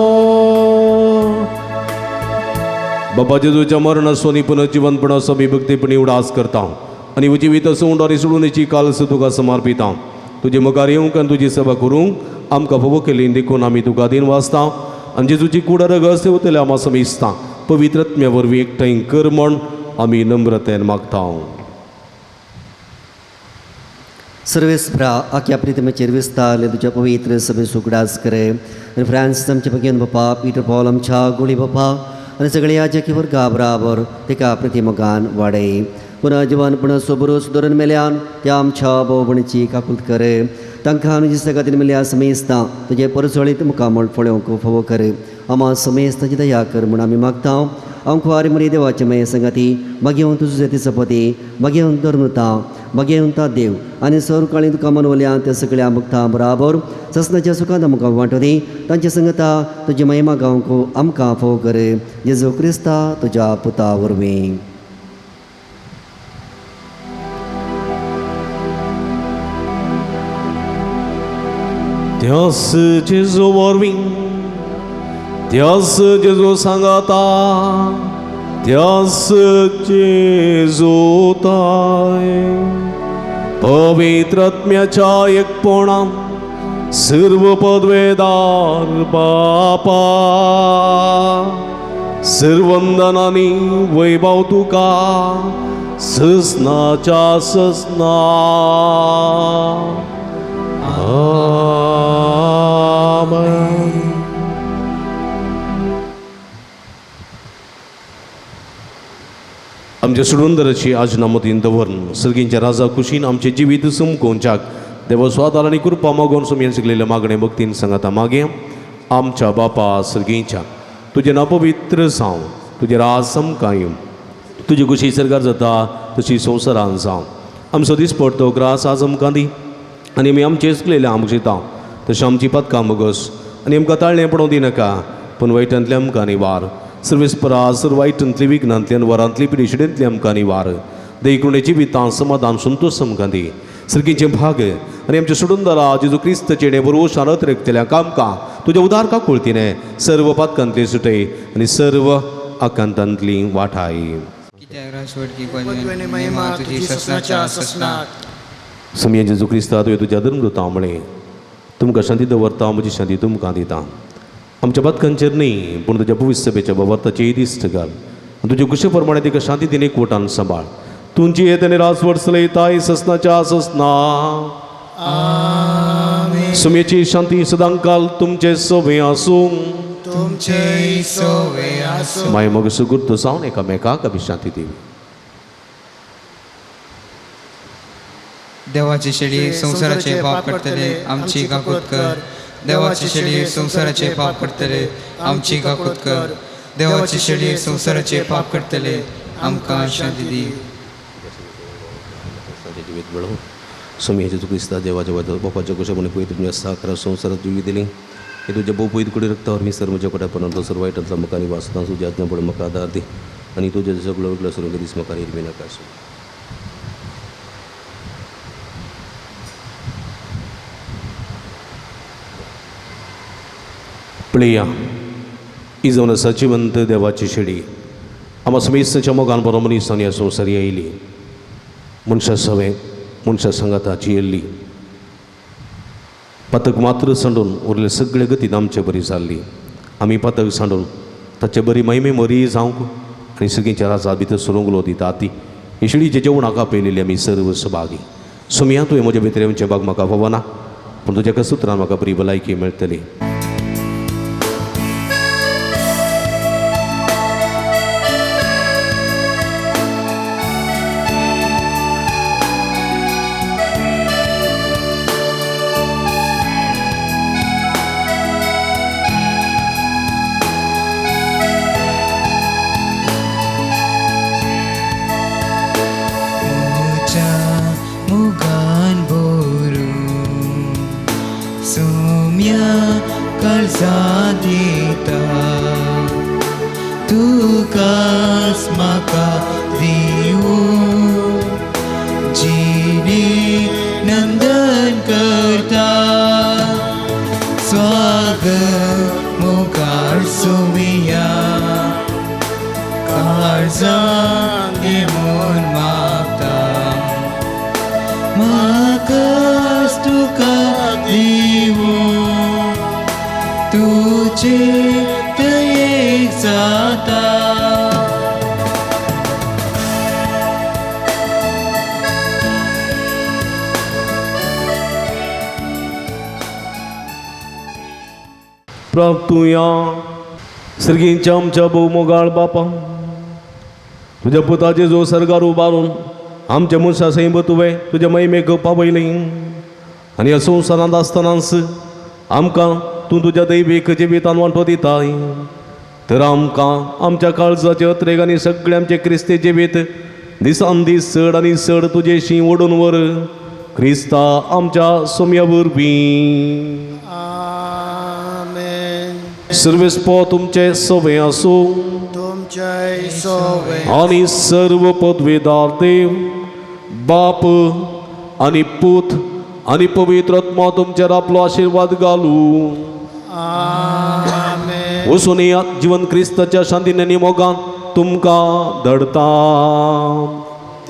बाबा जेजूच्या मरणाचो आनी पुनर्जिवनपणाचो आमी भक्तीपणी उडास करता आनी जिवीत सोंड आनी सोडूनची कालस तुका समर्पिता. तुजे मुखार येवंक आनी तुजी सेवा करूंक आमकां फावो केली देखून आमी तुका दिन वाचता आनी जेजूची कूड रगस देवतले आमा समेस्ता पवित्र आत्म्या वरवीं एकठांय कर म्हण आमी नम्रतेन मागता. सर्वेस्प्रा आख्या प्रितमेचेर विस्तारले तुज्या पवित्र सभे सुगडास करे आनी फ्रांसीस आमच्या भगेन बापा, पीटर पॉल आमच्या गोळी बापा आनी सगळ्या जेकी वर्गा बराबर तेका प्रतिमगान वाडय. पुनः जिवन पुनः सोबरूच धरून मेल्यान त्या आमच्या भोवपणीची काकूत करे, तांकां आनी सगातीन मेल्या समेस्तां तुजें परजळीत मुखामळ पळोवंक फावो करे. आमा समेस्तांची दया कर म्हूण आमी मागता. आमकां मरी देवाचे मये संगाती मागीर तुजो जाती सपती मागीर धर्मता मागीर देव आनी सर्व काळी तुका मनवल्या त्या सगळ्या भक्तां बराबर ससनाच्या सुखान आमकां वांटो दी. तांचे संगता तुजी महिमा गावंक आमकां फावो करे. जेजू क्रिस्ता तुज्या पुता वरवीं. त्यास जेजू वरवीं, त्यास जेजू सांगाता, त्यास जेजू ताय पवित्र आत्म्याच्या एकपणान सर्व पदवेदार बापा सर्वंदनानी वैभव तुका ससनाच्या ससना. आमेन. आमच्या सुडुंदराची आजना मतीन दवरून सर्गींच्या राजा कुशीन आमचे जिवीत समकोवच्याक देवा स्वादार आनी कृपा मागोवन सुमयेन शिकलेल्या मागणे भक्तीन सांगाता मागे. आमच्या बापा सर्गींच्या, तुजें नांव पवित्र जावं, तुजें राज समकां येवं, तुजी खुशी सरकार जाता तशी संवसारान जावं. आमचो दिसपडतो ग्रास आज आमकां दी आनी आमी आमचें चुकलेलें आमकां शिता तशें आमची पदकां मुगस आनी आमकां ताळणें पडोवं दिनाका पूण वायटांतलें आमकां निवार. सर्वेस्परा सर्व वायटांतली विघ्नांतल्यान वरांतली पिडेशिडेंतली आमकां निवार. देखून जिवितां समाधान संतोश आमकां दी. सर्गीचें भाग आनी आमच्या सोडूनदारा जेजू क्रिस्त चेडे बरोबर शारत रेखतल्या कामकां तुज्या उदार काकुळतीने सर्व पातकांतली सुटय आनी सर्व आकांतांतली वाठाय. महिमा तुजी ससनाच्या ससनाक. समया जेजू क्रिस्ता तुवें तुज्या धर्मदूतां म्हळें, तुमकां शांती दवरता, म्हजी शांती तुमकां दिता. आमच्या पातकांचेर न्ही पूण तुज्या पवित्र सभेच्या बाबर्ताचेय दिश्ट घाल आनी तुजे कुशे प्रमाणे तिका शांती दिने एकवटान सांबाळ. तुमची येत आनी राजवट चलयताय ससनाच्या ससना. सुमेची शांती सदांकाल तुमचे सोवे आसूं. तुमचे सोवे आसूं. माय मग सुगुर्त जावन एकामेकाक अभिशांती दिवी. देवाची शेळी संवसाराचे पाप करतले आमची काकूत कर. देवाची शेळी संवसाराचे पाप करतले आमची काकूत कर. देवाची शेळी संवसाराचे पाप करतले आमकां शांती दी. जिवीत मेळोवं स्वामी जेजू क्रिस्ता देवाच्या वादा बापाच्या कुशेपणी पयत तुमच्या साखरा संवसारात जिवी दिली हे तुज्या भोव पयत कुडी रक्तावर मी सर म्हज्या कोट्या सर्व वायटांतलो म्हाका आनी वाचता तुज्या आज्ञा पडून म्हाका आदार दी आनी तुज्या सगळो उगलो सगळो दीस म्हाका निर्मी नाका आसूं. पळया ही जावन आसा जिवंत देवाची शेडी आमा समेस्ताच्या मोगान बरो मनीस आनी ह्या संवसारी आयली मनशा सवें मनशा सांगाता जियेल्ली पातक मात्र सांडून उरले सगळे गतीन आमचे बरी जाल्ली आमी पातक सांडून ताचे बरी महिमे मरी जावंक आनी सगळींच्या राजा भितर सरूंक दिता ती इशळीचे जेवणाक आपयलेली आमी सर्व सभागी. सोमया तुवें म्हज्या भितर येवचें भाग म्हाका फावना, पूण तुज्या कसुत्रान म्हाका बरी भलायकी मेळटली. प्राप्तुया सर्गींच्या आमच्या भोवमोगाळ बापा, तुज्या पुताचे जो सर्गार उबारून आमच्या मनशा सैम तुवें तुज्या महिमेक पावयली आनी ह्या संवसारांत आसतनाच आमकां तूं तुज्या दैवीक जिवितान वांटो दिताय, तर आमकां आमच्या काळजाचे अत्रेग आनी सगळे आमचे क्रिस्ती जिवीत दिसान दीस चड आनी चड तुजेशी ओडून व्हर क्रिस्ता आमच्या सोम्या वरवीं. सर्वेस्पो तुमचे सवे आसूं आनी सर्व पदवेदार देव बाप आनी पूत आनी पवित्र आत्मा तुमचेर आपलो आशिर्वाद घालूं. वचून येयात जिवन क्रिस्ताच्या शांतीन आनी मोगान तुमकां धडता.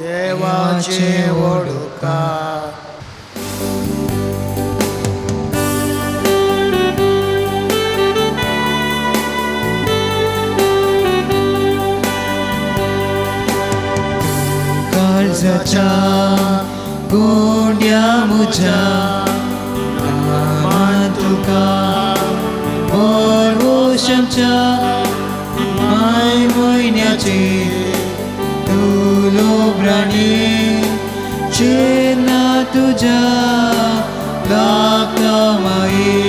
देवाचे वडुकार. काळजाच्या गोंड्या म्हज्या नामान तुका बोरवोशमच्या माय म्हयन्याचे तूं लोब्राणी चेन्ना तुज्या लागता माये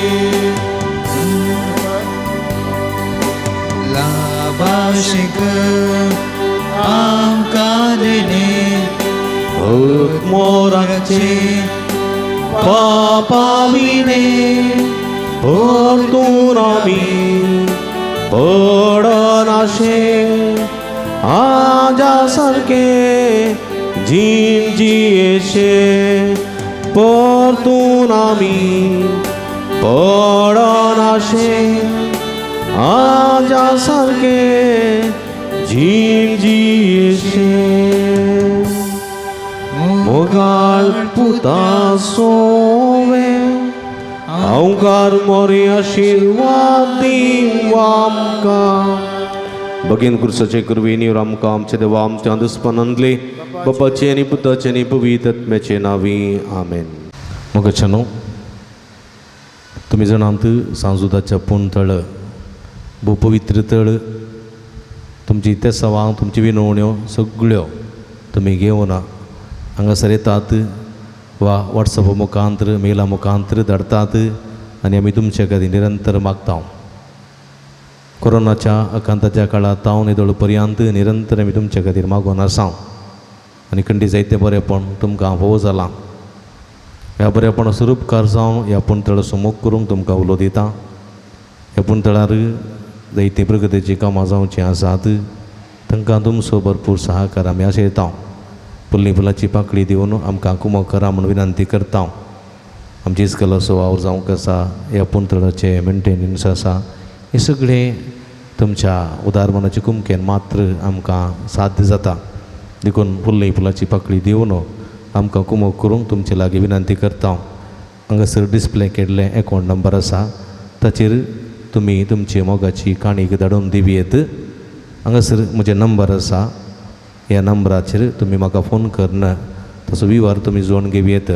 लाभाशीक आमकां दिलें मोराचे पापाविणे परतून आमी पडनाशे आजा सारके जीण जियेशे परतून आमी पडनाशे आजा सारके जीण जियेशे. मोगाळ पुता सोवे अवकार मोरे आशिर्वाद दिवं आमकां. बगीन कुर्साचे कुरवीनी आमकां आमचे देवा आमच्या अंदस्पनांतले बापाचे आनी पुताचे आनी पवित्र आत्म्याचे नांवी आमेन. मोगाच्यानो, तुमी जाणात सांजुदाच्या पूण तळ भोव पवित्र तळ, तुमची तेसावां तुमची विनवण्यो सगळ्यो तुमी घेवन हांगासर येतात वा वॉट्सॅप मुखांतर मेला मुखांतर धाडटात आनी आमी तुमचे खातीर निरंतर मागता. कोरोनाच्या आकांताच्या काळांत हांव निदळ पर्यंत निरंतर आमी तुमचे खातीर मागून आसा आनी खंडी जायते बरेपण तुमकां भोव जालां. ह्या बरेपणाचो उपकार जावन ह्या पुणतळ सुमोग करूंक तुमकां उलो दिता. ह्या पुणतळार जायती प्रगतीचीं कामां जावचीं आसात, तांकां तुमचो भरपूर सहकार आमी आशयता. फुल्ली फुलाची पाकळी दिवन आमकां कुमक करा म्हूण विनंती करता. आमची इस्कलाचो वावर जावंक आसा, ह्या पुणतळाचें मेंटेनन्स आसा, हें सगळें तुमच्या उदार मनाचे कुमकेन मात्र आमकां साध्य जाता. देखून फुल्ली फुलाची पाकळी दिवन आमकां कुमक करूंक तुमचे लागीं विनंती करता. हांगासर डिस्प्ले केल्लें एकावंट नंबर आसा, ताचेर तुमी तुमची मोगाची काणीक धाडून दिवयेत. हांगासर म्हजें नंबर आसा, ह्या नंबराचेर तुमी म्हाका फोन करून तसो विवर तुमी जोडून घेवयेत.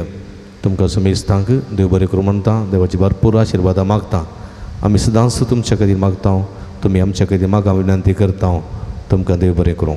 तुमकां समेस्तांक देव बरें करूं म्हणटा, देवाची भरपूर आशिर्वादां मागता. आमी सदांच तुमच्या खातीर मागता, तुमी आमच्या खातीर मागा विनंती करता. तुमकां देव बरें करूं.